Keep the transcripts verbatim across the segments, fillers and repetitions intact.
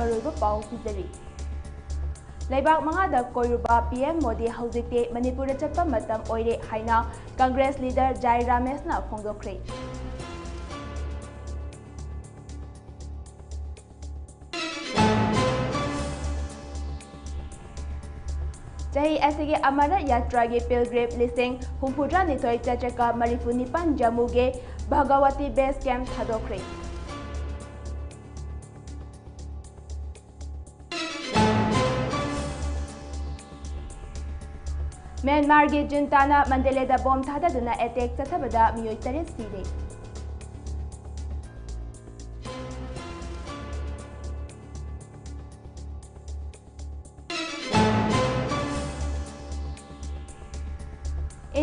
ꯑꯔꯣꯏꯕ ꯄꯥꯎ ꯄꯤꯖꯔꯤ꯫ ꯂꯩꯕꯥꯛ ꯃꯉꯥꯗ ꯀꯣꯏꯔꯨꯕ ꯄꯤ ꯑꯦꯝ ꯃꯣꯗꯤ ꯍꯧꯖꯤꯛꯇꯤ ꯃꯅꯤꯄꯨꯔꯗ ꯆꯠꯄ ꯃꯇꯝ ꯑꯣꯏꯔꯦ ꯍꯥꯏꯅ ꯀꯪꯒ꯭ꯔꯦꯁ ꯂꯤꯗꯔ ꯖꯥꯏ ꯔꯥꯃꯦꯁꯅ ꯐꯣꯡꯗꯣꯛꯈ꯭ꯔꯦ꯫ ꯆꯍꯤ ꯑꯁꯤꯒꯤ ꯑꯃꯔ ꯌꯥꯇ꯭ꯔꯥꯒꯤ ꯄꯤꯜꯒ꯭ꯔꯤꯝ ꯂꯤꯁꯤꯡ ꯍꯨꯝꯐꯨꯇꯔꯥꯅꯤꯊꯣꯏ ꯆꯥꯇ꯭ꯔꯦꯠꯀ ꯃꯔꯤꯐꯨ ꯅꯤꯄꯥꯟ ꯖꯝꯃꯨꯒꯤ ꯚꯒꯋꯇꯤ ꯕꯦꯁ ꯀꯦꯝꯞ ꯊꯥꯗꯣꯛꯈ꯭ꯔꯦ꯫ ꯃ꯭ꯌꯥꯟꯃꯥꯔꯒꯤ ꯖꯨꯟꯇꯥꯅ ꯃꯟꯗꯦꯂꯦꯗ ꯕꯣꯝ ꯊꯥꯗꯗꯨꯅ ꯑꯦꯇꯦꯛ ꯆꯠꯊꯕꯗ ꯃꯤꯑꯣꯏ ꯇꯔꯦꯠ ꯁꯤꯔꯦ꯫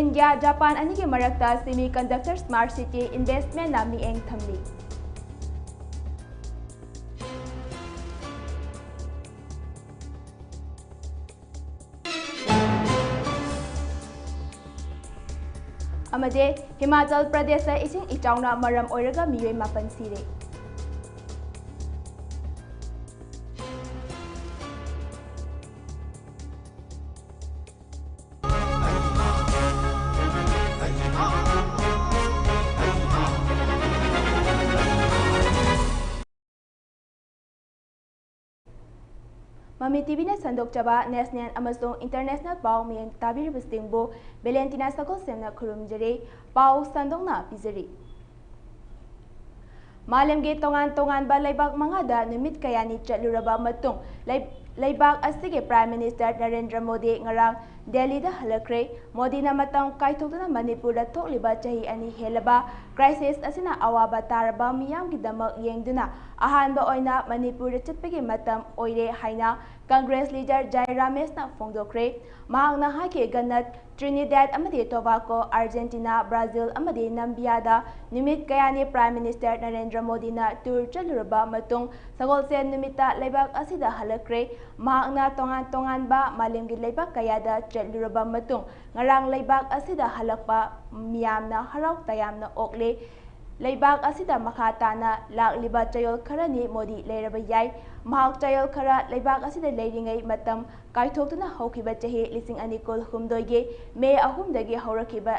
ꯏꯟꯗꯤꯌꯥ ꯖꯄꯥꯟ ꯑꯅꯤꯒꯤ ꯃꯔꯛꯇ semiconductor smart city investmentꯅ ꯃꯤꯠꯌꯦꯡ ꯊꯝꯂꯤ꯫ ꯑꯃꯗꯤ ꯍꯤꯃꯥꯆꯜ ꯄ꯭ꯔꯗꯦꯁꯇ ꯏꯁꯤꯡ ꯏꯆꯥꯎꯅ ꯃꯔꯝ ꯑꯣꯏꯔꯒ ꯃꯤꯑꯣꯏ ꯃꯥꯄꯟ ꯁꯤꯔꯦ꯫ ꯃꯃꯤ ꯇꯤꯚꯤꯅ ꯁꯟꯗꯣꯛꯆꯕ national ꯑꯃꯁꯨꯡ international ꯄꯥꯎ ꯃꯤꯠꯌꯦꯡ ꯇꯥꯕꯤꯔꯤꯕꯁꯤꯡꯕꯨ ꯚꯦꯂꯦꯟꯇꯤꯅꯥ ꯁꯒꯣꯜꯁꯦꯝꯅ ꯈꯨꯔꯨꯝꯖꯔꯤ꯫ ꯄꯥꯎ ꯁꯟꯗꯣꯛꯅ ꯄꯤꯖꯔꯤ꯫ ꯃꯥꯂꯦꯝꯒꯤ ꯇꯣꯉꯥꯟ ꯇꯣꯉꯥꯟꯕ ꯂꯩꯕꯥꯛ ꯃꯉꯥꯗ ꯅꯨꯃꯤꯠ ꯀꯌꯥꯅꯤ ꯆꯠꯂꯨꯔꯕ ꯃꯇꯨꯡ, ꯂꯩ-, ꯂꯩꯕꯥꯛ ꯑꯁꯤꯒꯤ Prime Minister ꯅꯔꯦꯟꯗ꯭ꯔ ꯃꯣꯗꯤ ꯉꯔꯥꯡ ꯗꯦꯜꯂꯤꯗ ꯍꯜꯂꯛꯈ꯭ꯔꯦ꯫ ꯃꯣꯗꯤꯅ ꯃꯇꯝ ꯀꯥꯏꯊꯣꯛꯇꯨꯅ ꯃꯅꯤꯄꯨꯔꯗ ꯊꯣꯛꯂꯤꯕ ꯆꯍꯤ ꯑꯅꯤ ꯍꯦꯜꯂꯕ crisis ꯑꯁꯤꯅ ꯑꯋꯥꯕ ꯇꯥꯔꯕ ꯃꯤꯌꯥꯝꯒꯤꯗꯃꯛ ꯌꯦꯡꯗꯨꯅ ꯑꯍꯥꯟꯕ ꯑꯣꯏꯅ ꯃꯅꯤꯄꯨꯔꯗ ꯆꯠꯄꯒꯤ ꯃꯇꯝ ꯑꯣꯏꯔꯦ ꯍꯥꯏꯅ ꯀꯪꯒ꯭ꯔꯦꯁ ꯂꯤꯗꯔ ꯖꯥꯏ ꯔꯥꯃꯦꯁꯅ ꯐꯣꯡꯗꯣꯛꯈ꯭ꯔꯦ꯫ ꯃꯍꯥꯛꯅ ꯍꯥꯏꯈꯤ, ꯒꯅꯠ, ꯇ꯭ꯔꯤꯅꯤꯗꯥꯗ ꯑꯃꯗꯤ ꯇꯣꯕꯥꯀꯣ, ꯑꯥꯔꯖꯦꯟꯇꯤꯅꯥ, ꯕ꯭ꯔꯥꯖꯤꯜ ꯑꯃꯗꯤ ꯅꯥꯃꯤꯕꯤꯌꯥꯗ ꯅꯨꯃꯤꯠ ꯀꯌꯥꯅꯤ Prime Minister ꯅꯔꯦꯟꯗ꯭ꯔ ꯃꯣꯗꯤꯅ tour ꯆꯠꯂꯨꯔꯕ ꯃꯇꯨꯡ, ꯁꯒꯣꯜꯁꯦꯟ ꯅꯨꯃꯤꯠꯇ ꯂꯩꯕꯥꯛ ꯑꯁꯤꯗ ꯍꯜꯂꯛꯈ꯭ꯔꯦ꯫ ꯃꯍꯥꯛꯅ ꯇꯣꯉꯥꯟ ꯇꯣꯉꯥꯟꯕ ꯃꯥꯂꯦꯝꯒꯤ ꯂꯩꯕꯥꯛ ꯀꯌꯥꯗ ꯆꯠꯂꯨꯔꯕ ꯃꯇꯨꯡ, ꯉꯔꯥꯡ ꯂꯩꯕꯥꯛ ꯑꯁꯤꯗ ꯍꯜꯂꯛꯄ ꯃꯤꯌꯥꯝꯅ ꯍꯔꯥꯎ ꯇꯌꯥꯝꯅ ꯑꯣꯛꯂꯦ꯫ ꯂꯩꯕꯥꯛ ꯑꯁꯤꯗ ꯃꯈꯥ ꯇꯥꯅ ꯂꯥꯛꯂꯤꯕ ꯆꯌꯣꯜ ꯈꯔꯅꯤ ꯃꯣꯗꯤ ꯂꯩꯔꯕ ꯌꯥꯏ꯫ ꯃꯍꯥꯛ ꯆꯌꯣꯜ ꯈꯔ ꯂꯩꯕꯥꯛ ꯑꯁꯤꯗ ꯂꯩꯔꯤꯉꯩ ꯃꯇꯝ ꯀꯥꯏꯊꯣꯛꯇꯨꯅ ꯍꯧꯈꯤꯕ ꯆꯍꯤ ꯂꯤꯁꯤꯡ ꯑꯅꯤ ꯀꯨꯟꯍꯨꯝꯗꯣꯏꯒꯤ ꯃꯦ ꯑꯍꯨꯝꯗꯒꯤ ꯍꯧꯔꯛꯈꯤꯕ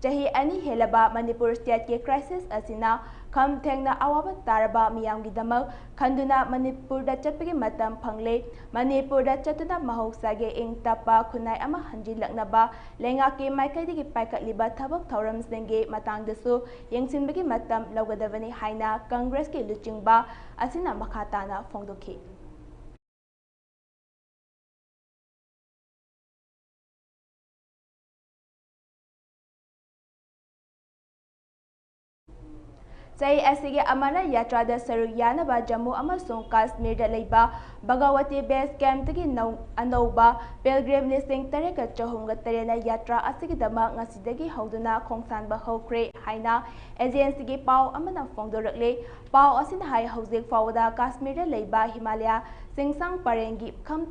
ꯆꯍꯤ ꯑꯅꯤ ꯍꯦꯜꯂꯕ ꯃꯅꯤꯄꯨꯔ stateꯀꯤ crisis ꯑꯁꯤꯅ ꯈꯝ ꯊꯦꯡꯅ ꯑꯋꯥꯕ ꯇꯥꯔꯕ ꯃꯤꯌꯥꯝꯒꯤꯗꯃꯛ ꯈꯟꯗꯨꯅ ꯃꯅꯤꯄꯨꯔꯗ ꯆꯠꯄꯒꯤ ꯃꯇꯝ ꯐꯪꯂꯦ꯫ ꯃꯅꯤꯄꯨꯔꯗ ꯆꯠꯇꯨꯅ ꯃꯍꯧꯁꯥꯒꯤ ꯏꯪ ꯇꯞꯄ ꯈꯨꯟꯅꯥꯏ ꯑꯃ ꯍꯟꯖꯤꯜꯂꯛꯅꯕ ꯂꯩꯉꯥꯛꯀꯤ ꯃꯥꯏꯀꯩꯗꯒꯤ ꯄꯥꯏꯈꯠꯂꯤꯕ ꯊꯕꯛ ꯊꯧꯔꯝꯁꯤꯡꯒꯤ ꯃꯇꯥꯡꯗꯁꯨ ꯌꯦꯡꯁꯤꯟꯕꯒꯤ ꯃꯇꯝ ꯂꯧꯒꯗꯕꯅꯤ ꯍꯥꯏꯅ ꯀꯪꯒ꯭ꯔꯦꯁꯀꯤ ꯂꯨꯆꯤꯡꯕ ꯑꯁꯤꯅ ꯃꯈꯥ ꯇꯥꯅ ꯐꯣꯡꯗꯣꯛꯈꯤ꯫ ꯆꯍꯤ ꯑꯁꯤꯒꯤ ꯑꯃꯔꯅꯥꯊ ꯌꯥꯇ꯭ꯔꯥꯗ ꯁꯔꯨꯛ ꯌꯥꯅꯕ ꯖꯝꯃꯨ ꯑꯃꯁꯨꯡ ꯀꯥꯁꯃꯤꯔꯗ ꯂꯩꯕ ꯚꯒꯋꯇꯤ base campꯇꯒꯤ ꯅꯧ-, ꯑꯅꯧꯕ pilgrim ꯂꯤꯁꯤꯡ ꯇꯔꯦꯠꯀ ꯆꯍꯨꯝꯒ ꯇꯔꯦꯠꯅ ꯌꯥꯇ꯭ꯔꯥ ꯑꯁꯤꯒꯤꯗꯃꯛ ꯉꯁꯤꯗꯒꯤ ꯍꯧꯗꯨꯅ ꯈꯣꯡꯁꯥꯟꯕ ꯍꯧꯈ꯭ꯔꯦ ꯍꯥꯏꯅ agencyꯒꯤ ꯄꯥꯎ ꯑꯃꯅ ꯐꯣꯡꯗꯣꯔꯛꯂꯤ꯫ ꯄꯥꯎ ꯑꯁꯤꯅ ꯍꯥꯏ, ꯍꯧꯖꯤꯛ ꯐꯥꯎꯕꯗ ꯀꯥꯁꯃꯤꯔꯗ ꯂꯩꯕ ꯍꯤꯃꯥꯂꯌꯥ ꯆꯤꯡꯁꯥꯡ ꯄꯔꯦꯡꯒꯤ ꯈꯝ-,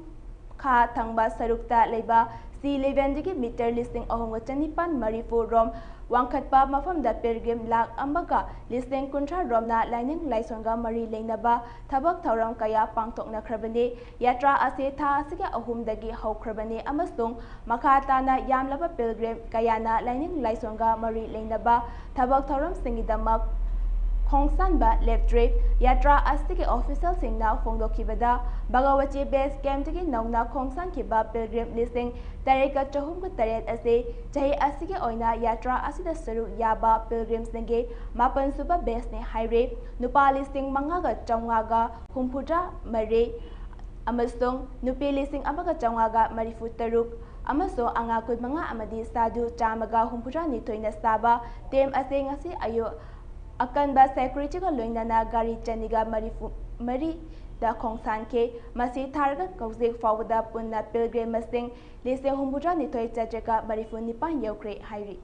ꯈꯥ ꯊꯪꯕ ꯁꯔꯨꯛꯇ ꯂꯩꯕ sea levelꯗꯒꯤ meter ꯂꯤꯁꯤꯡ ꯑꯍꯨꯝꯒ ꯆꯅꯤꯄꯥꯟ ꯃꯔꯤꯐꯨ ꯔꯣꯝ ꯋꯥꯡꯈꯠꯄ ꯃꯐꯝꯗ pilgrim ꯂꯥꯈ ꯑꯃꯒ ꯂꯤꯁꯤꯡ ꯀꯨꯟꯊ꯭ꯔꯥ ꯔꯣꯝꯅ ꯂꯥꯏꯅꯤꯡ ꯂꯥꯏꯁꯣꯟꯒ ꯃꯔꯤ ꯂꯩꯅꯕ ꯊꯕꯛ ꯊꯧꯔꯝ ꯀꯌꯥ ꯄꯥꯡꯊꯣꯛꯅꯈ꯭ꯔꯕꯅꯤ꯫ ꯌꯥꯇ꯭ꯔꯥ ꯑꯁꯤ ꯊꯥ ꯑꯁꯤꯒꯤ ꯑꯍꯨꯝꯗꯒꯤ ꯍꯧꯈ꯭ꯔꯕꯅꯤ ꯑꯃꯁꯨꯡ ꯃꯈꯥ ꯇꯥꯅ ꯌꯥꯝꯂꯕ pilgrim ꯀꯌꯥꯅ ꯂꯥꯏꯅꯤꯡ ꯂꯥꯏꯁꯣꯟꯒ ꯃꯔꯤ ꯂꯩꯅꯕ ꯊꯕꯛ ꯊꯧꯔꯝꯁꯤꯡꯒꯤꯗꯃꯛ ꯈꯣꯡꯁꯥꯟꯕ ꯂꯦꯞꯇ꯭ꯔꯤ꯫ ꯌꯥꯇ꯭ꯔꯥ ꯑꯁꯤꯒꯤ officialꯁꯤꯡꯅ ꯐꯣꯡꯗꯣꯛꯈꯤꯕꯗ, ꯚꯒꯋꯇꯤ base campꯇꯒꯤ ꯅꯧꯅ ꯈꯣꯡꯁꯥꯟꯈꯤꯕ pilgrim ꯂꯤꯁꯤꯡ ꯇꯔꯦꯠꯀ ꯆꯍꯨꯝꯒ ꯇꯔꯦꯠ ꯑꯁꯤ ꯆꯍꯤ ꯑꯁꯤꯒꯤ ꯑꯣꯏꯅ ꯌꯥꯇ꯭ꯔꯥ ꯑꯁꯤꯗ ꯁꯔꯨꯛ ꯌꯥꯕ pilgrimꯁꯤꯡꯒꯤ ꯃꯥꯄꯟ ꯁꯨꯕ batchꯅꯤ ꯍꯥꯏꯔꯤ꯫ ꯅꯨꯄꯥ ꯂꯤꯁꯤꯡ ꯃꯉꯥꯒ ꯆꯥꯝꯃꯉꯥꯒ ꯍꯨꯝꯐꯨꯇꯔꯥ ꯃꯔꯤ ꯑꯃꯁꯨꯡ ꯅꯨꯄꯤ ꯂꯤꯁꯤꯡ ꯑꯃꯒ ꯆꯥꯝꯃꯉꯥꯒ ꯃꯔꯤꯐꯨ ꯇꯔꯨꯛ ꯑꯃꯁꯨꯡ ꯑꯉꯥꯡ ꯀꯨꯟꯃꯉꯥ ꯑꯃꯗꯤ ꯁꯥꯗꯨ ꯆꯥꯝꯃꯒ ꯍꯨꯝꯐꯨꯇꯔꯥ ꯅꯤꯊꯣꯏꯅ ꯁꯥꯕ team ꯑꯁꯤ ꯉꯁꯤ ꯑꯌꯨꯛ ꯑꯀꯟꯕ securityꯒ ꯂꯣꯏꯅꯅ ꯒꯥꯔꯤ ꯆꯅꯤꯒ ꯃꯔꯤꯐꯨ ꯃꯔꯤꯗ ꯈꯣꯡꯁꯥꯟꯈꯤ꯫ ꯃꯁꯤ ꯊꯥꯔꯒ ꯍꯧꯖꯤꯛ ꯐꯥꯎꯕꯗ ꯄꯨꯟꯅ pilgrim ꯃꯁꯤꯡ ꯂꯤꯁꯤꯡ ꯍꯨꯝꯐꯨꯇꯔꯥ ꯅꯤꯊꯣꯏ ꯆꯥꯇ꯭ꯔꯦꯠꯀ ꯃꯔꯤꯐꯨ ꯅꯤꯄꯥꯟ ꯌꯧꯈ꯭ꯔꯦ ꯍꯥꯏꯔꯤ꯫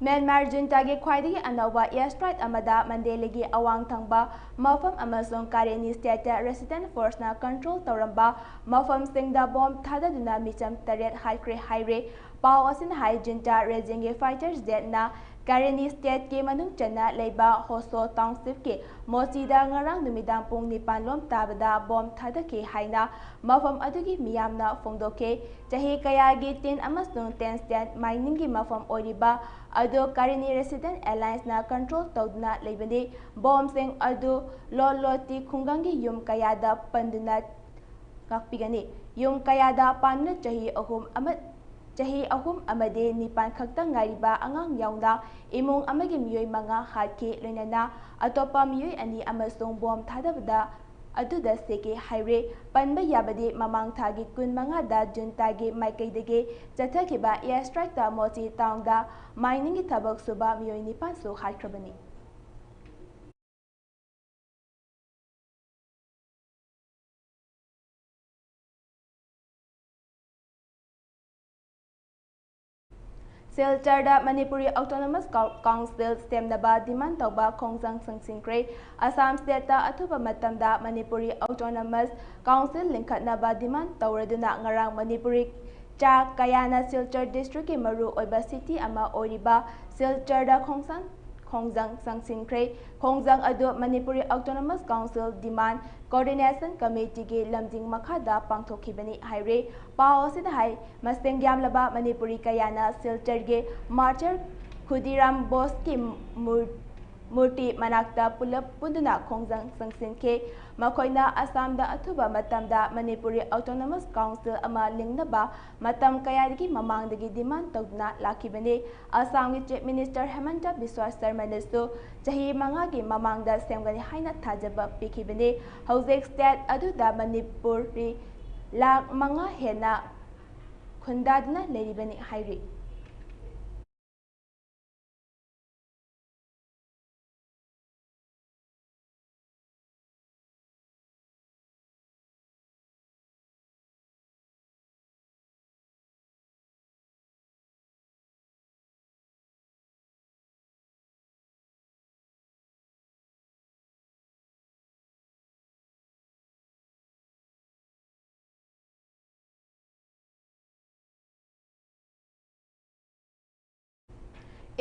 ꯃ꯭ꯌꯥꯟꯃꯥꯔ ꯖꯨꯟꯇꯥꯒꯤ ꯈ꯭ꯋꯥꯏꯗꯒꯤ ꯑꯅꯧꯕ airstrike ꯑꯃꯗ ꯃꯟꯗꯦꯂꯤꯒꯤ ꯑꯋꯥꯡ ꯊꯪꯕ ꯃꯐꯝ ꯑꯃꯁꯨꯡ ꯀꯥꯔꯦꯅꯤ state resident forceꯅ control ꯇꯧꯔꯝꯕ ꯃꯐꯝꯁꯤꯡꯗ bomb ꯊꯥꯗꯗꯨꯅ ꯃꯤꯆꯝ ꯇꯔꯦꯠ ꯍꯥꯠꯈ꯭ꯔꯦ ꯍꯥꯏꯔꯦ꯫ ꯄꯥꯎ ꯑꯁꯤꯅ ꯍꯥꯏ, ꯖꯨꯟꯇꯥ regime ꯒꯤ fighter jet ꯅ ꯀꯥꯔꯦꯅꯤ state ꯀꯤ ꯃꯅꯨꯡ ꯆꯟꯅ ꯂꯩꯕ ꯍꯣꯁꯣ township ꯀꯤ ꯃꯣꯆꯤꯗ ꯉꯔꯥꯡ ꯅꯨꯃꯤꯗꯥꯡ ꯄꯨꯡ ꯅꯤꯄꯥꯟ ꯂꯣꯝ ꯇꯥꯕꯗ bomb ꯊꯥꯗꯈꯤ ꯍꯥꯏꯅ ꯃꯐꯝ ꯑꯗꯨꯒꯤ ꯃꯤꯌꯥꯝꯅ ꯐꯣꯡꯗꯣꯛꯈꯤ꯫ ꯆꯍꯤ ꯀꯌꯥꯒꯤ tin ꯑꯃꯁꯨꯡ tungsten mining ꯒꯤ ꯃꯐꯝ ꯑꯣꯏꯔꯤꯕ ꯑꯗꯨ ꯀꯥꯔꯦꯅꯤ Resident Alliance ꯅ control ꯇꯧꯗꯨꯅ ꯂꯩꯕꯅꯤ꯫ Bomb ꯁꯤꯡ ꯑꯗꯨ ꯂꯣꯠ ꯂꯣꯠꯇꯤ ꯈꯨꯡꯒꯪꯒꯤ ꯌꯨꯝ ꯀꯌꯥꯗ ꯄꯟꯗꯨꯅ ꯉꯥꯛꯄꯤꯒꯅꯤ꯫ ꯌꯨꯝ ꯀꯌꯥꯗ ꯄꯥꯟꯗꯨꯅ ꯆꯍꯤ ꯑꯍꯨꯝ ꯑꯃ, ꯆꯍꯤ ꯑꯍꯨꯝ ꯑꯃꯗꯤ ꯅꯤꯄꯥꯟ ꯈꯛꯇ ꯉꯥꯏꯔꯤꯕ ꯑꯉꯥꯡ ꯌꯥꯎꯅ ꯏꯃꯨꯡ ꯑꯃꯒꯤ ꯃꯤꯑꯣꯏ ꯃꯉꯥ ꯍꯥꯠꯈꯤ, ꯂꯣꯏꯅꯅ ꯑꯇꯣꯞꯄ ꯃꯤꯑꯣꯏ ꯑꯅꯤ ꯑꯃꯁꯨꯡ bomb ꯊꯥꯗꯕꯗ ꯑꯗꯨꯗ ꯁꯤꯈꯤ ꯍꯥꯏꯔꯦ꯫ ꯄꯟꯕ ꯌꯥꯕꯗꯤ, ꯃꯃꯥꯡ ꯊꯥꯒꯤ ꯀꯨꯟꯃꯉꯥꯗ ꯖꯨꯟꯇꯥꯒꯤ ꯃꯥꯏꯀꯩꯗꯒꯤ ꯆꯠꯊꯈꯤꯕ airstrike ꯇ ꯃꯣꯆꯤ town ꯗ mining ꯒꯤ ꯊꯕꯛ ꯁꯨꯕ ꯃꯤꯑꯣꯏ ꯅꯤꯄꯥꯟꯁꯨ ꯍꯥꯠꯈ꯭ꯔꯕꯅꯤ꯫ ꯁꯤꯜꯆꯔꯗ ꯃꯅꯤꯄꯨꯔꯤ Autonomous Cou-, Council ꯁꯦꯝꯅꯕ demand ꯇꯧꯕ ꯈꯣꯡꯖꯪ ꯆꯪꯁꯤꯟꯈ꯭ꯔꯦ꯫ ꯑꯁꯥꯝ state ꯇ ꯑꯊꯨꯕ ꯃꯇꯝꯗ ꯃꯅꯤꯄꯨꯔꯤ Autonomous Council ꯂꯤꯡꯈꯠꯅꯕ demand ꯇꯧꯔꯗꯨꯅ ꯉꯔꯥꯡ ꯃꯅꯤꯄꯨꯔꯤ ꯆꯥ ꯀꯌꯥꯅ ꯁꯤꯜꯆꯔ district ꯀꯤ ꯃꯔꯨ ꯑꯣꯏꯕ city ꯑꯃ ꯑꯣꯏꯔꯤꯕ ꯁꯤꯜꯆꯔꯗ ꯈꯣꯡꯁꯪ-, ꯈꯣꯡꯖꯪ ꯆꯪꯁꯤꯟꯈ꯭ꯔꯦ꯫ ꯈꯣꯡꯖꯪ ꯑꯗꯨ Manipuri Autonomous Council Demand Coordination Committee ꯒꯤ ꯂꯝꯖꯤꯡ ꯃꯈꯥꯗ ꯄꯥꯡꯊꯣꯛꯈꯤꯕꯅꯤ ꯍꯥꯏꯔꯦ꯫ ꯄꯥꯎ ꯑꯁꯤꯗ ꯍꯥꯏ, ꯃꯁꯤꯡ ꯌꯥꯝꯂꯕ ꯃꯅꯤꯄꯨꯔꯤ ꯀꯌꯥꯅ ꯁꯤꯜꯆꯔꯒꯤ martyr ꯈꯨꯗꯤꯔꯥꯝ ꯕꯣꯁꯀꯤ ꯃꯨꯔ-, ꯃꯨꯔꯇꯤ ꯃꯅꯥꯛꯇ ꯄꯨꯂꯞ ꯄꯨꯟꯗꯨꯅ ꯈꯣꯡꯖꯪ ꯆꯪꯁꯤꯟꯈꯤ꯫ ꯃꯈꯣꯏꯅ ꯑꯁꯥꯝꯗ ꯑꯊꯨꯕ ꯃꯇꯝꯗ ꯃꯅꯤꯄꯨꯔꯤ Autonomous Council ꯑꯃ ꯂꯤꯡꯅꯕ ꯃꯇꯝ ꯀꯌꯥꯗꯒꯤ ꯃꯃꯥꯡꯗꯒꯤ demand ꯇꯧꯗꯨꯅ ꯂꯥꯛꯈꯤꯕꯅꯤ꯫ ꯑꯁꯥꯝꯒꯤ Chief Minister ꯍꯦꯃꯟꯇ ꯕꯤꯁ꯭ꯋꯥ ꯁꯔꯃꯅꯁꯨ ꯆꯍꯤ ꯃꯉꯥꯒꯤ ꯃꯃꯥꯡꯗ ꯁꯦꯝꯒꯅꯤ ꯍꯥꯏꯅ ꯊꯥꯖꯕ ꯄꯤꯈꯤꯕꯅꯤ꯫ ꯍꯧꯖꯤꯛ state ꯑꯗꯨꯗ ꯃꯅꯤꯄꯨꯔꯤ ꯂꯥꯈ ꯃꯉꯥ ꯍꯦꯟꯅ ꯈꯨꯟꯗꯥꯗꯨꯅ ꯂꯩꯔꯤꯕꯅꯤ ꯍꯥꯏꯔꯤ꯫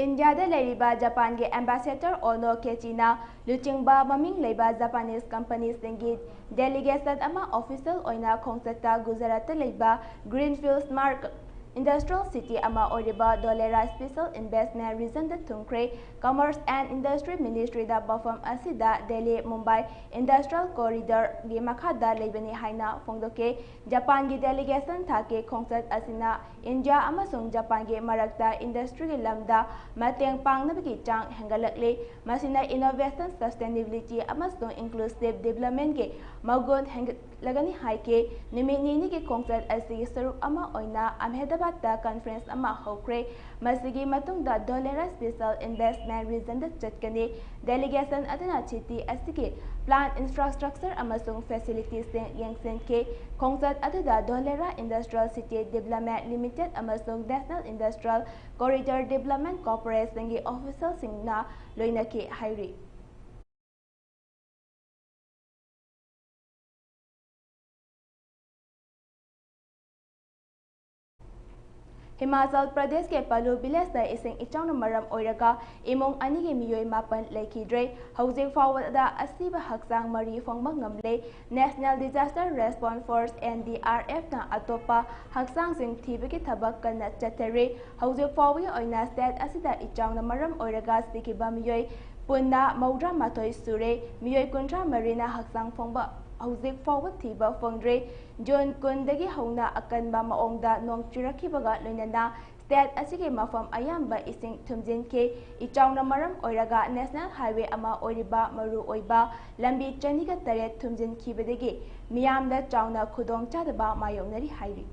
ꯏꯟꯗꯤꯌꯥꯗ ꯂꯩꯔꯤꯕ ꯖꯄꯥꯟꯒꯤ ambassador ꯑꯣꯅꯣ ꯀꯦꯆꯤꯅ ꯂꯨꯆꯤꯡꯕ ꯃꯃꯤꯡ ꯂꯩꯕ Japanese companiesꯁꯤꯡꯒꯤ delegation ꯑꯃ official ꯑꯣꯏꯅ ꯈꯣꯡꯆꯠꯇ ꯒꯨꯖꯔꯥꯠꯇ ꯂꯩꯕ Greenfield Smart Industrial City ꯑꯃ ꯑꯣꯏꯔꯤꯕ ꯙꯣꯂꯦꯔꯥ Special Investment Regionꯗ ꯊꯨꯡꯈ꯭ꯔꯦ꯫ Commerce and Industry Ministryꯗ ꯃꯐꯝ ꯑꯁꯤꯗ ꯗꯦꯜꯂꯤ, ꯃꯨꯝꯕꯥꯏ Industrial Corridorꯒꯤ ꯃꯈꯥꯗ ꯂꯩꯕꯅꯤ ꯍꯥꯏꯅ ꯐꯣꯡꯗꯣꯛꯈꯤ꯫ ꯖꯄꯥꯟꯒꯤ delegation ꯊꯥꯛꯀꯤ ꯈꯣꯡꯆꯠ ꯑꯁꯤꯅ ꯏꯟꯗꯤꯌꯥ ꯑꯃꯁꯨꯡ ꯖꯄꯥꯟꯒꯤ ꯃꯔꯛꯇ industryꯒꯤ ꯂꯝꯗ ꯃꯇꯦꯡ ꯄꯥꯡꯅꯕꯒꯤ ꯆꯥꯡ ꯍꯦꯟꯒꯠꯂꯛꯂꯤ꯫ ꯃꯁꯤꯅ innovation, sustainability ꯑꯃꯁꯨꯡ inclusive developmentꯀꯤ ꯃꯒꯨꯟ ꯍꯦꯟꯒꯠꯂꯒꯅꯤ ꯍꯥꯏꯈꯤ꯫ ꯅꯨꯃꯤꯠ ꯅꯤꯅꯤꯒꯤ ꯈꯣꯡꯆꯠ ꯑꯁꯤꯒꯤ ꯁꯔꯨꯛ ꯑꯃ ꯑꯣꯏꯅ ꯑꯍꯃꯦꯗꯕꯥꯗꯇ conference ꯑꯃ ꯍꯧꯈ꯭ꯔꯦ꯫ ꯃꯁꯤꯒꯤ ꯃꯇꯨꯡꯗ ꯙꯣꯂꯦꯔꯥ Special Investment Regionꯗ ꯆꯠꯀꯅꯤ꯫ Delegation ꯑꯗꯨꯅ city ꯑꯁꯤꯒꯤ plant infrastructure ꯑꯃꯁꯨꯡ facilitiesꯁꯤꯡ ꯌꯦꯡꯁꯤꯟꯈꯤ꯫ ꯈꯣꯡꯆꯠ ꯑꯗꯨꯗ ꯙꯣꯂꯦꯔꯥ Industrial City Development Limited ꯑꯃꯁꯨꯡ National Industrial Corridor Development Corporationꯒꯤ officialꯁꯤꯡꯅ ꯂꯣꯏꯅꯈꯤ ꯍꯥꯏꯔꯤ꯫ ꯍꯤꯃꯥꯆꯜ ꯄ꯭ꯔꯗꯦꯁꯀꯤ ꯄꯂꯨ villageda ꯏꯁꯤꯡ ꯏꯆꯥꯎꯅ ꯃꯔꯝ ꯑꯣꯏꯔꯒ ꯏꯃꯨꯡ ꯑꯅꯤꯒꯤ ꯃꯤꯑꯣꯏ ꯃꯥꯄꯟ ꯂꯩꯈꯤꯗ꯭ꯔꯦ꯫ ꯍꯧꯖꯤꯛ ꯐꯥꯎꯕꯗ ꯑꯁꯤꯕ ꯍꯛꯆꯥꯡ ꯃꯔꯤ ꯐꯪꯕ ꯉꯝꯂꯦ꯫ National Disaster Response Force, NDRFꯅ ꯑꯇꯣꯞꯄ ꯍꯛꯆꯥꯡꯁꯤꯡ ꯊꯤꯕꯒꯤ ꯊꯕꯛ ꯀꯟꯅ ꯆꯠꯊꯔꯤ꯫ ꯍꯧꯖꯤꯛ ꯐꯥꯎꯕꯒꯤ ꯑꯣꯏꯅ state ꯑꯁꯤꯗ ꯏꯆꯥꯎꯅ ꯃꯔꯝ ꯑꯣꯏꯔꯒ ꯁꯤꯈꯤꯕ ꯃꯤꯑꯣꯏ ꯄꯨꯟꯅ ꯃꯧꯗ꯭ꯔꯥ ꯃꯥꯊꯣꯏ ꯁꯨꯔꯦ꯫ ꯃꯤꯑꯣꯏ ꯀꯨꯟꯊ꯭ꯔꯥ ꯃꯔꯤꯅ ꯍꯛꯆꯥꯡ ꯐꯣꯡꯕ ꯍꯧꯖꯤꯛ ꯐꯥꯎꯕ ꯊꯤꯕ ꯐꯪꯗ꯭ꯔꯤ꯫ June ꯀꯨꯟꯗꯒꯤ ꯍꯧꯅ ꯑꯀꯟꯕ ꯃꯑꯣꯡꯗ ꯅꯣꯡ ꯆꯨꯔꯛꯈꯤꯕꯒ ꯂꯣꯏꯅꯅ state ꯑꯁꯤꯒꯤ ꯃꯐꯝ ꯑꯌꯥꯝꯕ ꯏꯁꯤꯡ ꯊꯨꯝꯖꯤꯟꯈꯤ꯫ ꯏꯆꯥꯎꯅ ꯃꯔꯝ ꯑꯣꯏꯔꯒ national highway ꯑꯃ ꯑꯣꯏꯔꯤꯕ ꯃꯔꯨꯑꯣꯏꯕ ꯂꯝꯕꯤ ꯆꯅꯤꯒ ꯇꯔꯦꯠ ꯊꯨꯝꯖꯤꯟꯈꯤꯕꯗꯒꯤ ꯃꯤꯌꯥꯝꯗ ꯆꯥꯎꯅ ꯈꯨꯗꯣꯡꯆꯥꯗꯕ ꯃꯥꯌꯣꯛꯅꯔꯤ ꯍꯥꯏꯔꯤ꯫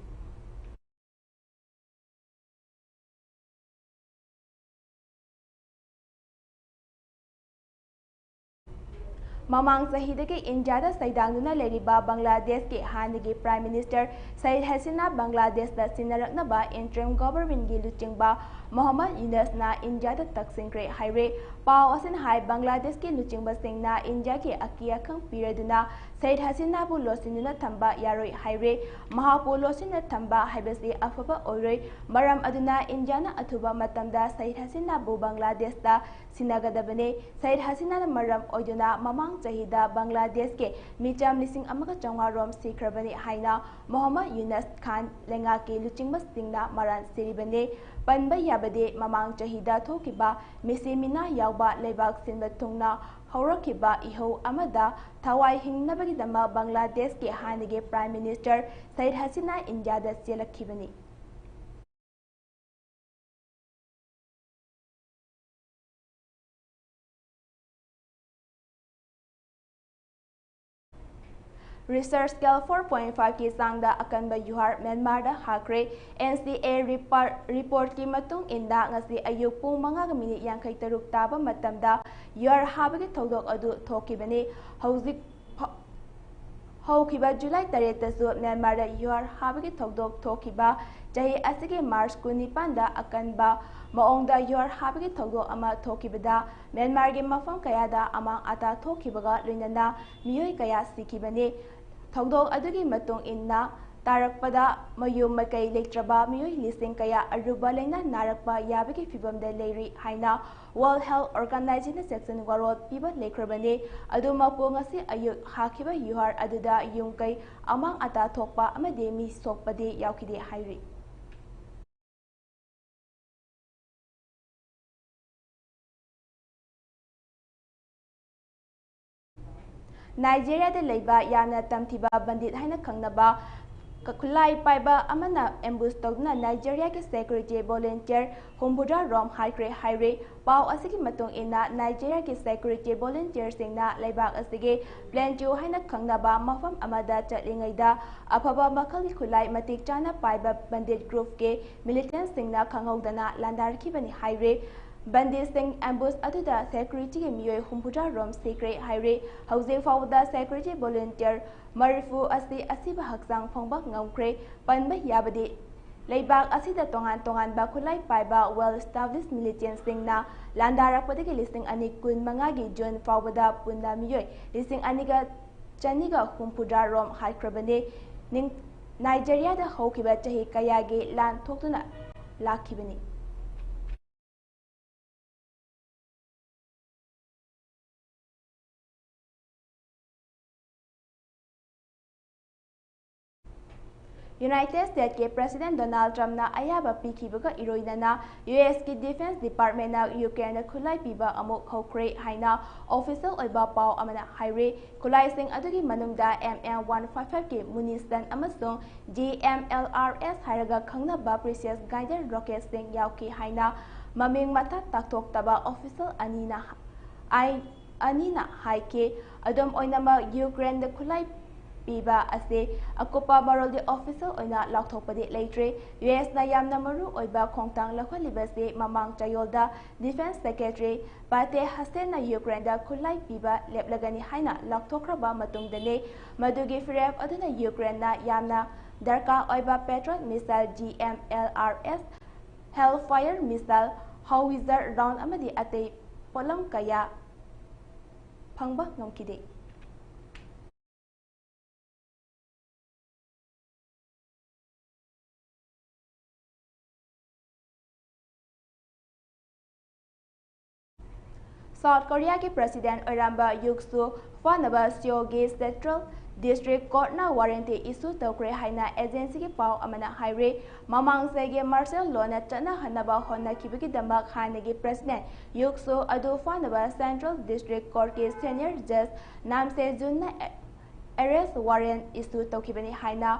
ꯃꯃꯥꯡ ꯆꯍꯤꯗꯒꯤ ꯏꯟꯗꯤꯌꯥꯗ ꯁꯩꯗꯥꯡꯗꯨꯅ ꯂꯩꯔꯤꯕ ꯕꯪꯒ꯭ꯂꯥꯗꯦꯁꯀꯤ ꯍꯥꯟꯅꯒꯤ Prime Minister ꯁꯩꯗ ꯍꯁꯤꯅꯥ ꯕꯪꯒ꯭ꯂꯥꯗꯦꯁꯇ ꯁꯤꯟꯅꯔꯛꯅꯕ interim governmentꯀꯤ ꯂꯨꯆꯤꯡꯕ ꯃꯣꯍꯝꯃꯗ ꯌꯨꯅꯁꯅ ꯏꯟꯗꯤꯌꯥꯗ ꯇꯛꯁꯤꯟꯈ꯭ꯔꯦ ꯍꯥꯏꯔꯦ꯫ ꯄꯥꯎ ꯑꯁꯤꯅ ꯍꯥꯏ, ꯕꯪꯒ꯭ꯂꯥꯗꯦꯁꯀꯤ ꯂꯨꯆꯤꯡꯕꯁꯤꯡꯅ ꯏꯟꯗꯤꯌꯥꯒꯤ ꯑꯀꯤ ꯑꯈꯪ ꯄꯤꯔꯗꯨꯅ ꯁꯍꯤꯗ ꯍꯁꯤꯅꯥꯕꯨ ꯂꯣꯠꯁꯤꯟꯗꯨꯅ ꯊꯝꯕ ꯌꯥꯔꯣꯏ ꯍꯥꯏꯔꯦ꯫ ꯃꯍꯥꯛꯄꯨ ꯂꯣꯠꯁꯤꯟꯅ ꯊꯝꯕ ꯍꯥꯏꯕꯁꯤ ꯑꯐꯕ ꯑꯣꯏꯔꯣꯏ꯫ ꯃꯔꯝ ꯑꯗꯨꯅ ꯏꯟꯗꯤꯌꯥꯅ ꯑꯊꯨꯕ ꯃꯇꯝꯗ ꯁꯍꯤꯗ ꯍꯁꯤꯅꯥꯕꯨ ꯕꯪꯒ꯭ꯂꯥꯗꯦꯁꯇ ꯁꯤꯟꯅꯒꯗꯕꯅꯤ꯫ ꯁꯍꯤꯗ ꯍꯁꯤꯅꯥꯅ ꯃꯔꯝ ꯑꯣꯏꯗꯨꯅ ꯃꯃꯥꯡ ꯆꯍꯤꯗ ꯕꯪꯒ꯭ꯂꯥꯗꯦꯁꯀꯤ ꯃꯤꯆꯝ ꯂꯤꯁꯤꯡ ꯑꯃꯒ ꯆꯥꯝꯃꯉꯥ ꯔꯣꯝ ꯁꯤꯈ꯭ꯔꯕꯅꯤ ꯍꯥꯏꯅ ꯃꯣꯍꯝꯃꯗ ꯌꯨꯅꯁ ꯈꯥꯟ ꯂꯩꯉꯥꯛꯀꯤ ꯂꯨꯆꯤꯡꯕꯁꯤꯡꯅ ꯃꯔꯥꯜ ꯁꯤꯔꯤꯕꯅꯤ꯫ ꯄꯟꯕ ꯌꯥꯕꯗꯤ, ꯃꯃꯥꯡ ꯆꯍꯤꯗ ꯊꯣꯛꯈꯤꯕ ꯃꯤꯁꯤ ꯃꯤꯅꯥ ꯌꯥꯎꯕ ꯂꯩꯕꯥꯛ ꯁꯤꯟꯕ ꯊꯨꯡꯅ ꯍꯧꯔꯛꯈꯤꯕ ꯏꯍꯧ ꯑꯃꯗ ꯊꯋꯥꯏ ꯍꯤꯡꯅꯕꯒꯤꯗꯃꯛ ꯕꯪꯒ꯭ꯂꯥꯗꯦꯁꯀꯤ ꯍꯥꯟꯅꯒꯤ Prime Minister ꯁꯍꯤꯗ ꯍꯁꯤꯅꯥ ꯏꯟꯗꯤꯌꯥꯗ ꯆꯦꯜꯂꯛꯈꯤꯕꯅꯤ꯫ Richter scale four point five ꯀꯤ ꯆꯥꯡꯗ ꯑꯀꯟꯕ ꯌꯨꯍꯥꯔ ꯃ꯭ꯌꯥꯟꯃꯥꯔꯗ ꯍꯥꯈ꯭ꯔꯦ꯫ ꯑꯦꯟ ꯁꯤ ꯑꯦ ꯔꯤꯄꯥꯔ-, ꯔꯤꯄꯣꯔꯠꯀꯤ ꯃꯇꯨꯡ ꯏꯟꯅ, ꯉꯁꯤ ꯑꯌꯨꯛ ꯄꯨꯡ ꯃꯉꯥꯒ ꯃꯤꯅꯤꯠ ꯌꯥꯡꯈꯩ ꯇꯔꯨꯛ ꯇꯥꯕ ꯃꯇꯝꯗ ꯌꯨꯍꯥꯔ ꯍꯥꯕꯒꯤ ꯊꯧꯗꯣꯛ ꯑꯗꯨ ꯊꯣꯛꯈꯤꯕꯅꯤ꯫ ꯍꯧꯖꯤꯛ ꯐ-, ꯍꯧꯈꯤꯕ ꯖꯨꯂꯥꯏ ꯇꯔꯦꯠꯇꯁꯨ ꯃ꯭ꯌꯥꯟꯃꯥꯔꯗ ꯌꯨꯍꯥꯔ ꯍꯥꯕꯒꯤ ꯊꯧꯗꯣꯛ ꯊꯣꯛꯈꯤꯕ, ꯆꯍꯤ ꯑꯁꯤꯒꯤ ꯃꯥꯔꯆ ꯀꯨꯟꯅꯤꯄꯥꯟꯗ ꯑꯀꯟꯕ ꯃꯑꯣꯡꯗ ꯌꯨꯍꯥꯔ ꯍꯥꯕꯒꯤ ꯊꯧꯗꯣꯛ ꯑꯃ ꯊꯣꯛꯈꯤꯕꯗ, ꯃ꯭ꯌꯥꯟꯃꯥꯔꯒꯤ ꯃꯐꯝ ꯀꯌꯥꯗ ꯑꯃꯥꯡ ꯑꯇꯥ ꯊꯣꯛꯈꯤꯕꯒ ꯂꯣꯏꯅꯅ ꯃꯤꯑꯣꯏ ꯀꯌꯥ ꯁꯤꯈꯤꯕꯅꯤ꯫ ꯊꯧꯗꯣꯛ ꯑꯗꯨꯒꯤ ꯃꯇꯨꯡ ꯏꯟꯅ ꯇꯥꯔꯛꯄꯗ, ꯃꯌꯨꯝ ꯃꯀꯩ ꯂꯩꯇ꯭ꯔꯕ ꯃꯤꯑꯣꯏ ꯂꯤꯁꯤꯡ ꯀꯌꯥ ꯑꯔꯨꯕ ꯂꯥꯏꯅꯥ ꯅꯥꯔꯛꯄ ꯌꯥꯕꯒꯤ ꯐꯤꯚꯝꯗ ꯂꯩꯔꯤ ꯍꯥꯏꯅ World Health Organization ꯅ ꯆꯦꯛꯁꯤꯟ ꯋꯥꯔꯣꯜ ꯄꯤꯕ ꯂꯩꯈ꯭ꯔꯕꯅꯤ꯫ ꯑꯗꯨꯃꯛꯄꯨ, ꯉꯁꯤ ꯑꯌꯨꯛ ꯍꯥꯈꯤꯕ ꯌꯨꯍꯥꯔ ꯑꯗꯨꯗ ꯌꯨꯝ ꯀꯩ ꯑꯃꯥꯡ ꯑꯇꯥ ꯊꯣꯛꯄ ꯑꯃꯗꯤ ꯃꯤ ꯁꯣꯛꯄꯗꯤ ꯌꯥꯎꯈꯤꯗꯦ ꯍꯥꯏꯔꯤ꯫ ꯅꯥꯏꯖꯦꯔꯤꯌꯥꯗ ꯂꯩꯕ ꯌꯥꯝꯅ ꯇꯝꯊꯤꯕ ꯕꯟꯗꯤꯠ ꯍꯥꯏꯅ ꯈꯪꯅꯕ ꯈꯨꯠꯂꯥꯏ ꯄꯥꯏꯕ ꯑꯃꯅ ambush ꯇꯧꯗꯨꯅ ꯅꯥꯏꯖꯦꯔꯤꯌꯥꯒꯤ security volunteer ꯍꯨꯝꯐꯨꯇꯔꯥ ꯔꯣꯝ ꯍꯥꯠꯈ꯭ꯔꯦ ꯍꯥꯏꯔꯤ꯫ ꯄꯥꯎ ꯑꯁꯤꯒꯤ ꯃꯇꯨꯡ ꯏꯟꯅ, ꯅꯥꯏꯖꯦꯔꯤꯌꯥꯒꯤ security volunteer ꯁꯤꯡꯅ ꯂꯩꯕꯥꯛ ꯑꯁꯤꯒꯤ Plateau ꯍꯥꯏꯅ ꯈꯪꯅꯕ ꯃꯐꯝ ꯑꯃꯗ ꯆꯠꯂꯤꯉꯩꯗ ꯑꯐꯕ ꯃꯈꯜꯒꯤ ꯈꯨꯠꯂꯥꯏ ꯃꯇꯤꯛ ꯆꯥꯅ ꯄꯥꯏꯕ ꯕꯟꯗꯤꯠ group ꯀꯤ militant ꯁꯤꯡꯅ ꯈꯪꯍꯧꯗꯅ ꯂꯥꯟꯗꯥꯔꯛꯈꯤꯕꯅꯤ ꯍꯥꯏꯔꯤ꯫ ꯕꯟꯗꯤꯠꯁꯤꯡ ambush ꯑꯗꯨꯗ security ꯒꯤ ꯃꯤꯑꯣꯏ ꯍꯨꯝꯐꯨꯇꯔꯥ ꯔꯣꯝ ꯁꯤꯈ꯭ꯔꯦ ꯍꯥꯏꯔꯤ꯫ ꯍꯧꯖꯤꯛ ꯐꯥꯎꯕꯗ security volunteer ꯃꯔꯤꯐꯨ ꯑꯁꯤ ꯑꯁꯤꯕ ꯍꯛꯆꯥꯡ ꯐꯪꯕ ꯉꯝꯈ꯭ꯔꯦ꯫ ꯄꯟꯕ ꯌꯥꯕꯗꯤ, ꯂꯩꯕꯥꯛ ꯑꯁꯤꯗ ꯇꯣꯉꯥꯟ ꯇꯣꯉꯥꯟꯕ ꯈꯨꯠꯂꯥꯏ ꯄꯥꯏꯕ well established militiaꯁꯤꯡꯅ ꯂꯥꯟꯗꯥꯔꯛꯄꯗꯒꯤ ꯂꯤꯁꯤꯡ ꯑꯅꯤ ꯀꯨꯟ ꯃꯉꯥꯒꯤ ꯖꯨꯟ ꯐꯥꯎꯕꯗ ꯄꯨꯟꯅ ꯃꯤꯑꯣꯏ ꯂꯤꯁꯤꯡ ꯑꯅꯤꯒ ꯆꯅꯤꯒ ꯍꯨꯝꯐꯨꯇꯔꯥ ꯔꯣꯝ ꯍꯥꯠꯈ꯭ꯔꯕꯅꯤ꯫ ꯅꯤꯡ-, ꯅꯥꯏꯖꯦꯔꯤꯌꯥꯗ ꯍꯧꯈꯤꯕ ꯆꯍꯤ ꯀꯌꯥꯒꯤ ꯂꯥꯟ ꯊꯣꯛꯇꯨꯅ ꯂꯥꯛꯈꯤꯕꯅꯤ꯫ ꯌꯨꯅꯥꯏꯇꯦꯗ ꯁ꯭ꯇꯦꯠꯀꯤ ꯄ꯭ꯔꯦꯁꯤꯗꯦꯟꯠ ꯗꯣꯅꯥꯜꯗ ꯇ꯭ꯔꯝꯞꯅ ꯑꯌꯥꯕ ꯄꯤꯈꯤꯕꯒ ꯏꯔꯣꯏꯅꯅ ꯌꯨ ꯑꯦꯁꯀꯤ ꯗꯤꯐꯦꯟꯁ ꯗꯤꯄꯥꯔꯠꯃꯦꯟꯠꯅ ꯌꯨꯀ꯭ꯔꯦꯟꯗ ꯈꯨꯠꯂꯥꯏ ꯄꯤꯕ ꯑꯃꯨꯛ ꯍꯧꯈ꯭ꯔꯦ ꯍꯥꯏꯅ ꯑꯣꯐꯤꯁꯤꯌꯦꯜ ꯑꯣꯏꯕ ꯄꯥꯎ ꯑꯃꯅ ꯍꯥꯏꯔꯤ꯫ ꯈꯨꯠꯂꯥꯏꯁꯤꯡ ꯑꯗꯨꯒꯤ ꯃꯅꯨꯡꯗ ꯑꯦꯝ ꯑꯦꯝ ꯋꯥꯟ ꯐꯥꯏꯚ ꯐꯥꯏꯚꯀꯤ ꯃꯨꯅꯤꯁꯟ ꯑꯃꯁꯨꯡ ꯖꯤ ꯑꯦꯝ ꯑꯦꯜ ꯑꯥꯔ ꯑꯦꯁ ꯍꯥꯏꯔꯒ ꯈꯪꯅꯕ ꯄ꯭ꯔꯤꯁꯤꯌꯁ ꯒꯥꯏꯗꯦꯠ ꯔꯣꯀꯦꯠꯁꯤꯡ ꯌꯥꯎꯈꯤ ꯍꯥꯏꯅ ꯃꯃꯤꯡ ꯃꯊꯥ ꯇꯥꯛꯊꯣꯛꯇꯕ ꯑꯣꯐꯤꯁꯤꯌꯦꯜ ꯑꯅꯤꯅ ꯑꯥꯏ-, ꯑꯅꯤꯅ ꯍꯥꯏꯈꯤ꯫ ꯑꯗꯨꯝ ꯑꯣꯏꯅꯃꯛ, ꯌꯨꯀ꯭ꯔꯦꯟꯗ ꯈꯨꯠꯂꯥꯏ ꯄꯤꯕ ꯑꯁꯤ ꯑꯀꯨꯞꯄ ꯃꯔꯣꯜꯗꯤ ꯑꯣꯐꯤꯁꯤꯌꯦꯜ ꯑꯣꯏꯅ ꯂꯥꯎꯊꯣꯛꯄꯗꯤ ꯂꯩꯇ꯭ꯔꯤ꯫ ꯌꯨ ꯑꯦꯁꯅ ꯌꯥꯝꯅ ꯃꯔꯨ ꯑꯣꯏꯕ ꯈꯣꯡꯊꯥꯡ ꯂꯧꯈꯠꯂꯤꯕꯁꯤ ꯃꯃꯥꯡ ꯆꯌꯣꯜꯗ ꯗꯤꯐꯦꯟꯁ ꯁꯦꯀ꯭ꯔꯦꯇꯔꯤ ꯄꯥꯇꯦ ꯍꯁꯦꯟꯅ ꯌꯨꯀ꯭ꯔꯦꯟꯗ ꯈꯨꯠꯂꯥꯏ ꯄꯤꯕ ꯂꯦꯞꯂꯒꯅꯤ ꯍꯥꯏꯅ ꯂꯥꯎꯊꯣꯛꯈ꯭ꯔꯕ ꯃꯇꯨꯡꯗꯅꯤ꯫ ꯃꯗꯨꯒꯤ ꯐꯤꯔꯦꯞ ꯑꯗꯨꯅ ꯌꯨꯀ꯭ꯔꯦꯟꯅ ꯌꯥꯝꯅ ꯗꯔꯀꯥꯔ ꯑꯣꯏꯕ Patriot missile, G M L R S, hellfire missile, howitzer round ꯑꯃꯗꯤ ꯑꯇꯩ ꯄꯣꯠꯂꯝ ꯀꯌꯥ ꯐꯪꯕ ꯉꯝꯈꯤꯗꯦ꯫ ꯁꯥꯎꯠ ꯀꯣꯔꯤꯌꯥꯒꯤ ꯄ꯭ꯔꯦꯁꯤꯗꯦꯟꯠ ꯑꯣꯏꯔꯝꯕ ꯌꯨꯛ ꯁꯨ ꯐꯥꯅꯕ ꯁꯤꯑꯣꯜꯒꯤ ꯁꯦꯟꯇ꯭ꯔꯦꯜ ꯗꯤꯁꯇ꯭ꯔꯤꯛ ꯀꯣꯔꯠꯅ ꯋꯥꯔꯦꯟꯇꯤ ꯏꯁꯨ ꯇꯧꯈ꯭ꯔꯦ ꯍꯥꯏꯅ ꯑꯦꯖꯦꯟꯁꯤꯒꯤ ꯄꯥꯎ ꯑꯃꯅ ꯍꯥꯏꯔꯤ꯫ ꯃꯃꯥꯡ ꯆꯍꯤꯒꯤ ꯃꯥꯔꯁꯦꯜ ꯂꯣꯅ ꯆꯠꯅꯍꯟꯅꯕ ꯍꯣꯠꯅꯈꯤꯕꯒꯤꯗꯃꯛ ꯍꯥꯟꯅꯒꯤ ꯄ꯭ꯔꯦꯁꯤꯗꯦꯟꯠ ꯌꯨꯛ ꯁꯨ ꯑꯗꯨ ꯐꯥꯅꯕ ꯁꯦꯟꯇ꯭ꯔꯦꯜ ꯗꯤꯁꯇ꯭ꯔꯤꯛ ꯀꯣꯔꯠꯀꯤ ꯁꯦꯅꯤꯌꯔ ꯖꯖ ꯅꯥꯝ ꯁꯦ ꯖꯨꯟꯅ ꯑꯦꯔꯦꯁ ꯋꯥꯔꯦꯟꯠ ꯏꯁꯨ ꯇꯧꯈꯤꯕꯅꯤ ꯍꯥꯏꯅ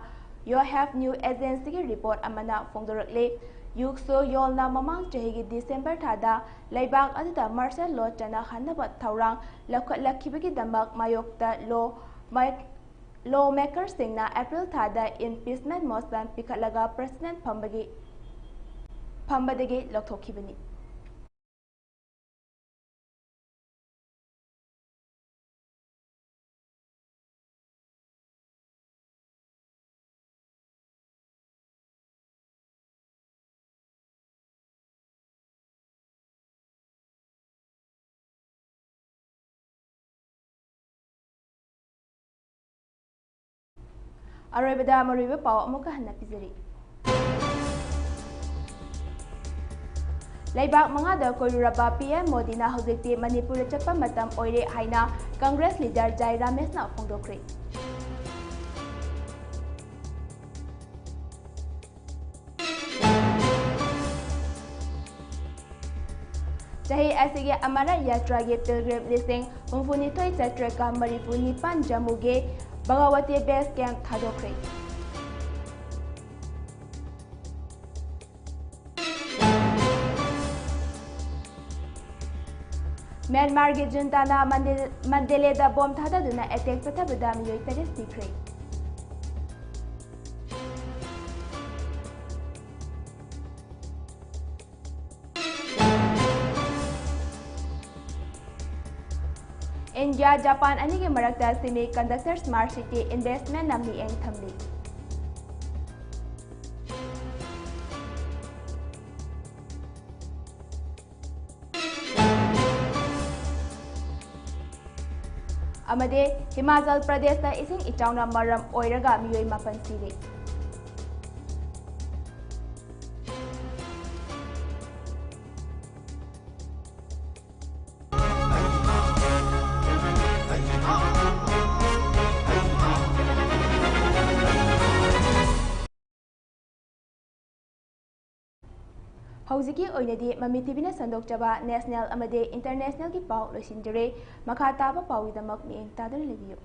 ꯌꯣꯍꯦꯞ ꯅ꯭ꯌꯨ ꯑꯦꯖꯦꯟꯁꯤꯒꯤ ꯔꯤꯄꯣꯔꯠ ꯑꯃꯅ ꯐꯣꯡꯗꯣꯔꯛꯂꯤ꯫ ꯌꯨꯛ ꯁꯨ ꯌꯣꯜꯅ ꯃꯃꯥꯡ ꯆꯍꯤꯒꯤ ꯗꯤꯁꯦꯝꯕꯔ ꯊꯥꯗ ꯂꯩꯕꯥꯛ ꯑꯗꯨꯗ ꯃꯥꯔꯁꯦꯜ ꯂꯣ ꯆꯠꯅꯍꯟꯅꯕ ꯊꯧꯔꯥꯡ ꯂꯧꯈꯠꯂꯛꯈꯤꯕꯒꯤꯗꯃꯛ ꯃꯥꯌꯣꯛꯇ ꯂꯣ ꯃꯦꯛ-, ꯂꯣ ꯃꯦꯀꯔꯁꯤꯡꯅ ꯑꯦꯄ꯭ꯔꯤꯜ ꯊꯥꯗ ꯏꯝꯄꯤꯆꯃꯦꯟꯠ ꯃꯣꯁꯟ ꯄꯤꯈꯠꯂꯒ ꯄ꯭ꯔꯦꯁꯤꯗꯦꯟꯠ ꯐꯝꯕꯒꯤ, ꯐꯝꯕꯗꯒꯤ ꯂꯧꯊꯣꯛꯈꯤꯕꯅꯤ꯫ ꯑꯔꯣꯏꯕꯗ ꯃꯔꯨꯑꯣꯏꯕ ꯄꯥꯎ ꯑꯃꯨꯛꯀ ꯍꯟꯅ ꯄꯤꯖꯔꯤ꯫ ꯂꯩꯕꯥꯛ ꯃꯉꯥꯗ ꯀꯣꯏꯔꯨꯔꯕ ꯄꯤ ꯑꯦꯝ ꯃꯣꯗꯤꯅ ꯍꯧꯖꯤꯛꯇꯤ ꯃꯅꯤꯄꯨꯔꯗ ꯆꯠꯄ ꯃꯇꯝ ꯑꯣꯏꯔꯦ ꯍꯥꯏꯅ ꯀꯪꯒ꯭ꯔꯦꯁ ꯂꯤꯗꯔ ꯖꯥꯏ ꯔꯥꯃꯦꯁꯅ ꯐꯣꯡꯗꯣꯛꯈ꯭ꯔꯦ꯫ ꯆꯍꯤ ꯑꯁꯤꯒꯤ ꯑꯃꯔ ꯌꯥꯇ꯭ꯔꯥꯒꯤ ꯄꯤꯜꯒ꯭ꯔꯤꯝ ꯂꯤꯁꯤꯡ ꯍꯨꯝꯐꯨꯅꯤꯊꯣꯏ ꯆꯥꯇ꯭ꯔꯦꯠꯀ ꯃꯔꯤꯐꯨ ꯅꯤꯄꯥꯟ ꯖꯝꯃꯨꯒꯤ ꯚꯒꯋꯇꯤ ꯕꯦꯁ ꯀꯦꯝꯞ ꯊꯥꯗꯣꯛꯈ꯭ꯔꯦ꯫ ꯃ꯭ꯌꯥꯟꯃꯥꯔꯒꯤ ꯖꯨꯟꯇꯥꯅ ꯃꯟꯗꯦ-, ꯃꯟꯗꯦꯂꯦꯗ ꯕꯣꯝ ꯊꯥꯗꯗꯨꯅ ꯑꯦꯇꯦꯛ ꯆꯠꯊꯕꯗ ꯃꯤꯑꯣꯏ ꯇꯔꯦꯠ ꯁꯤꯈ꯭ꯔꯦ꯫ ꯏꯟꯗꯤꯌꯥ ꯖꯄꯥꯟ ꯑꯅꯤꯒꯤ ꯃꯔꯛꯇ ꯁꯦꯃꯤ ꯀꯟꯗꯛꯇꯔ ꯁ꯭ꯃꯥꯔꯠ ꯁꯤꯇꯤ ꯏꯟꯚꯦꯁ꯭ꯠꯃꯦꯟꯠꯅ ꯃꯤꯠꯌꯦꯡ ꯊꯝꯂꯤ꯫ ꯑꯃꯗꯤ ꯍꯤꯃꯥꯆꯜ ꯄ꯭ꯔꯗꯦꯁꯇ ꯏꯁꯤꯡ ꯏꯆꯥꯎꯅ ꯃꯔꯝ ꯑꯣꯏꯔꯒ ꯃꯤꯑꯣꯏ ꯃꯥꯄꯟ ꯁꯤꯔꯦ꯫ ꯍꯧꯖꯤꯛꯀꯤ ꯑꯣꯏꯅꯗꯤ ꯃꯃꯤ ꯇꯤꯚꯤꯅ ꯁꯟꯗꯣꯛꯆꯕ ꯅꯦꯁꯅꯦꯜ ꯑꯃꯗꯤ ꯏꯟꯇꯔꯅꯦꯁꯅꯦꯜꯒꯤ ꯄꯥꯎ ꯂꯣꯏꯁꯤꯟꯖꯔꯦ꯫ ꯃꯈꯥ ꯇꯥꯕ ꯄꯥꯎꯒꯤꯗꯃꯛ ꯃꯤꯠꯌꯦꯡ ꯇꯥꯗꯨꯅ ꯂꯩꯕꯤꯌꯨ꯫